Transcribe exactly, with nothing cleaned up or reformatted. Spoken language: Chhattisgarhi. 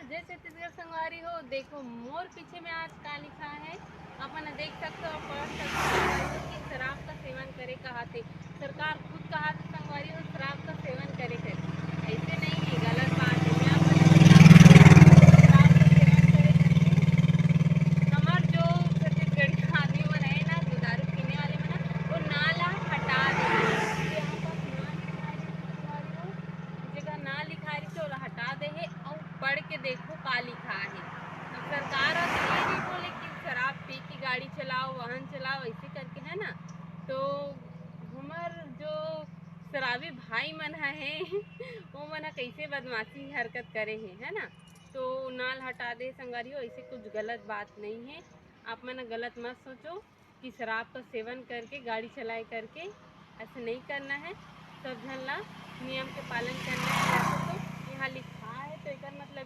जय छत्तीसगढ़ संगवारी हो, देखो मोर पीछे में आज का लिखा है, अपन देख सकते हो, पढ़ सकते हो कि शराब का सेवन करे कहा थे। सरकार खुद कहा थे संगवारी हो शराब का सेवन करे कर, ऐसे नहीं है, गलत बात है। मैं आपको शराब का सेवन करे करके हमार जो छत्तीसगढ़ी आदमी मन है ना, जो दारू पीने वाले मन ना, वो ना ला हटा दे। यहाँ पर ना लिखा है संगवारी हो, जगह ना लिखा रही तो हटा दे है। और पढ़ के देखो का लिखा है। अब सरकार अब ये नहीं बोले कि शराब पी के गाड़ी चलाओ, वाहन चलाओ, ऐसे करके, है ना। तो हमार जो शराबी भाई मन है वो मन कैसे बदमाशी हरकत करे है, है ना। तो नाल हटा दे संगवारी हो, ऐसे कुछ गलत बात नहीं है। आप मन गलत मत सोचो कि शराब का सेवन करके गाड़ी चलाए करके ऐसे नहीं करना है। सब झन ला नियम के पालन करना है। वैसे तो यहाँ लिखा है तो एक मतलब